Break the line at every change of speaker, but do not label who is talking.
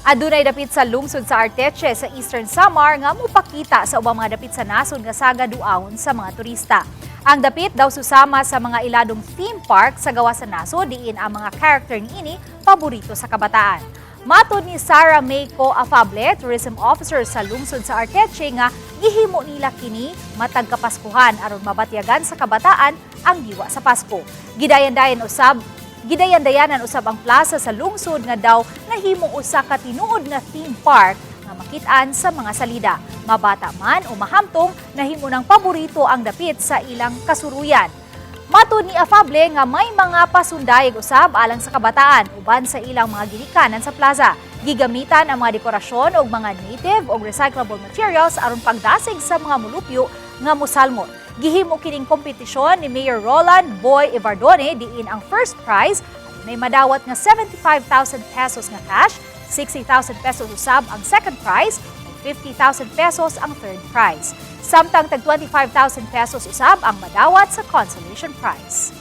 Adunay dapit sa lungsod sa Arteche sa Eastern Samar nga mupakita sa ubang mga dapit sa nasod nga saga duawon sa mga turista. Ang dapit daw susama sa mga iladong theme park sa gawas sa nasod diin ang mga character niini paborito sa kabataan. Matod ni Sarah Mayco Afable, tourism officer sa lungsod sa Arteche, nga gihimo nila kini matag Kapaskuhan aron mabatyagan sa kabataan ang diwa sa Pasko. Gidayan-dayanan usab ang plaza sa lungsod nga daw nahimong usa ka tinuod nga theme park nga makit-an sa mga salida. Mabata man o mahamtong, nahimo ng paborito ang dapit sa ilang kasuruyan. Matod ni Afable nga may mga pasundayag usab alang sa kabataan uban sa ilang mga ginikanan sa plaza. Gigamitan ang mga dekorasyon og mga native o recyclable materials aron pagdasig sa mga mulupyo nga musalmot. Gihimo kining kompetisyon ni Mayor Roland Boy Evardone diin ang first prize may madawat nga 75,000 pesos nga cash, 60,000 pesos usab ang second prize, ug 50,000 pesos ang third prize. Samtang tag 25,000 pesos usab ang madawat sa consolation prize.